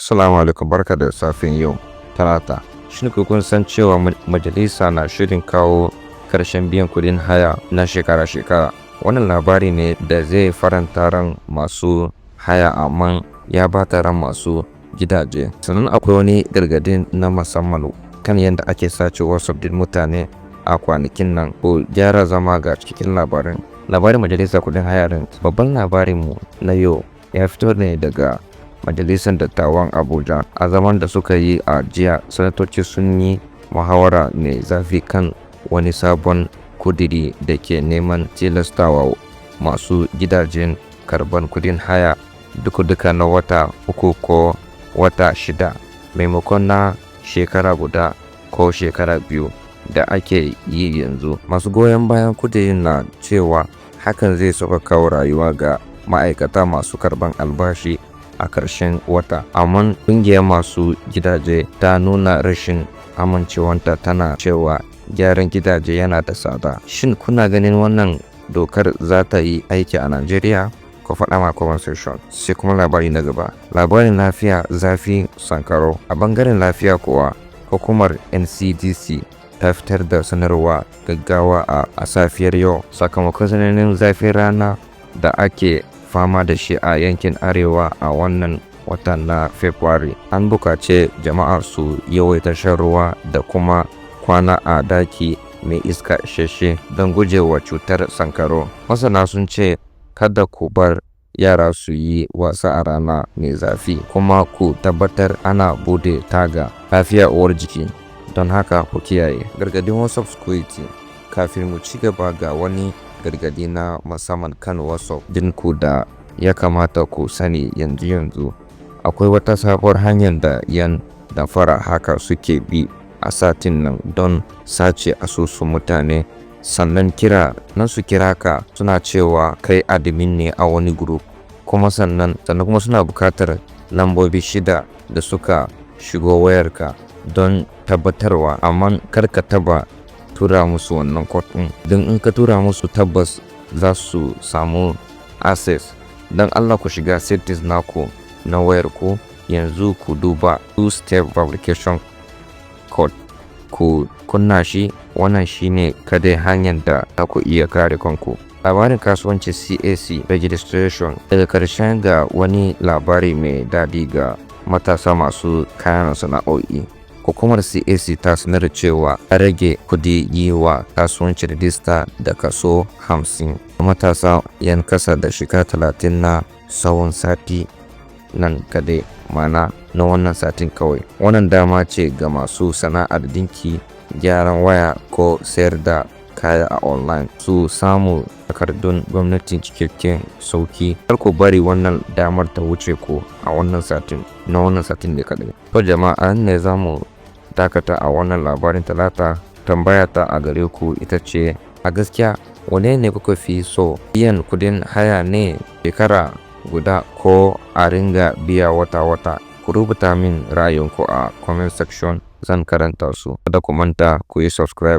Assalamu alaikum, barka da safiyan yau Talata. Shin ko kun san cewa majalisa na shirin kawo karshen biyan kuɗin haya na shekara-shekara? Wannan labari ne da zai faranta ran masu haya, amma ya bata ran masu gidaje. Sannan akwai wani gargaɗi na musamman kan yadda ake sace WhatsApp din mutane a kwanakin nan. Ku gyara zama, ga cikin labarin. Labarin majalisa, kuɗin haya rent. Babban labarinmu na yau ya fito ne daga Majalisar Dattawan Abuja. A zaman da suka yi a jiya, sanatoci sun yi muhawara mai zafi kan wani sabon kudiri da ke neman tilastawa masu gidajen karban kudin haya duka-duka na wata 3 ko wata 6, maimakon na shekara guda ko shekara 2 da ake yi yanzu. Masu goyon bayan kudirin na cewa hakan zai sauƙaƙa rayuwa ga ma'aikata masu karban albashi a ƙarshen wata. Amma ƙungiyar masu gidaje ta nuna rashin amincewarta, tana cewa gyaran gidaje yana da tsada. Shin kuna ganin wannan dokar za ta yi aiki a Najeriya? Ku faɗa ma comment section. Sai kuma labari na gaba. Labarin lafiya, zafi sankarau. A bangaren lafiya kuwa, hukumar NCDC ta fitar da sanarwa gaggawa a safiyar yau sakamakon tsananin zafin rana da ake fama da shi a yankin Arewa a wannan watan na Fabrairu. An buƙaci jama'a su yawaita shan ruwa da kuma kwana a daki mai iska isasshe don gujewa cutar sankarau. Masana sun ce kada ku bar yara su yi wasa a rana mai zafi, kuma ku tabbatar ana buɗe taga. Lafiya uwar jiki, don haka ku kiyaye. Gargaɗin WhatsApp security. Kafin mu ci gaba, ga wani gargaɗi na musamman kan WhatsApp ɗinku da ya kamata ku sani yanzu yanzu. Akwai wata sabuwar hanyar da 'yan damfara haka suke bi a satin nan don sace asusun mutane. Sannan kira nan su kira ka suna cewa kai admin ne a wani group, kuma sannan kuma suna buƙatar lambobi shida da suka shigo wayarka don tabbatarwa. Amma kar ka taɓa tura musu wannan code ɗin, don in ka tura musu, tabbas za su samu access. Don Allah ku shiga settings naku na wayar ku yanzu, ku duba two step verification code, ku kunna shi. Wannan shine kadai hanyar da za ku iya kare kanku. Labarin kasuwanci, CAC registration. Daga ƙarshen, ga wani labari mai daɗi ga matasa masu kayan sana'o'i. Hukumar CAC ta sanar cewa ta rage kudi yi wa kasuwanci rajista da kaso 50. Matasa 'yan kasa da shekara 30, na tsawon sati nan kadai, mana na wannan satin kawai. Wannan dama ce ga masu sana'ar dinki, gyaran waya ko sayar da kaya a online su samu takardun gwamnati cikakken sauki. Kar ku bari wannan damar ta wuce ku a wannan satin, na wannan satin ne kadai. To jama'a, nan ne za mu dakata a wannan labarin Talata. Tambaya ta a gare ku ita ce: a gaskiya, wane ne kuka fi so, biyan kudin haya ne shekara guda ko a ringa biya wata-wata? Ku rubuta min ra'ayinku a comment section, zan karanta su. Kada ku manta ku yi subscribe.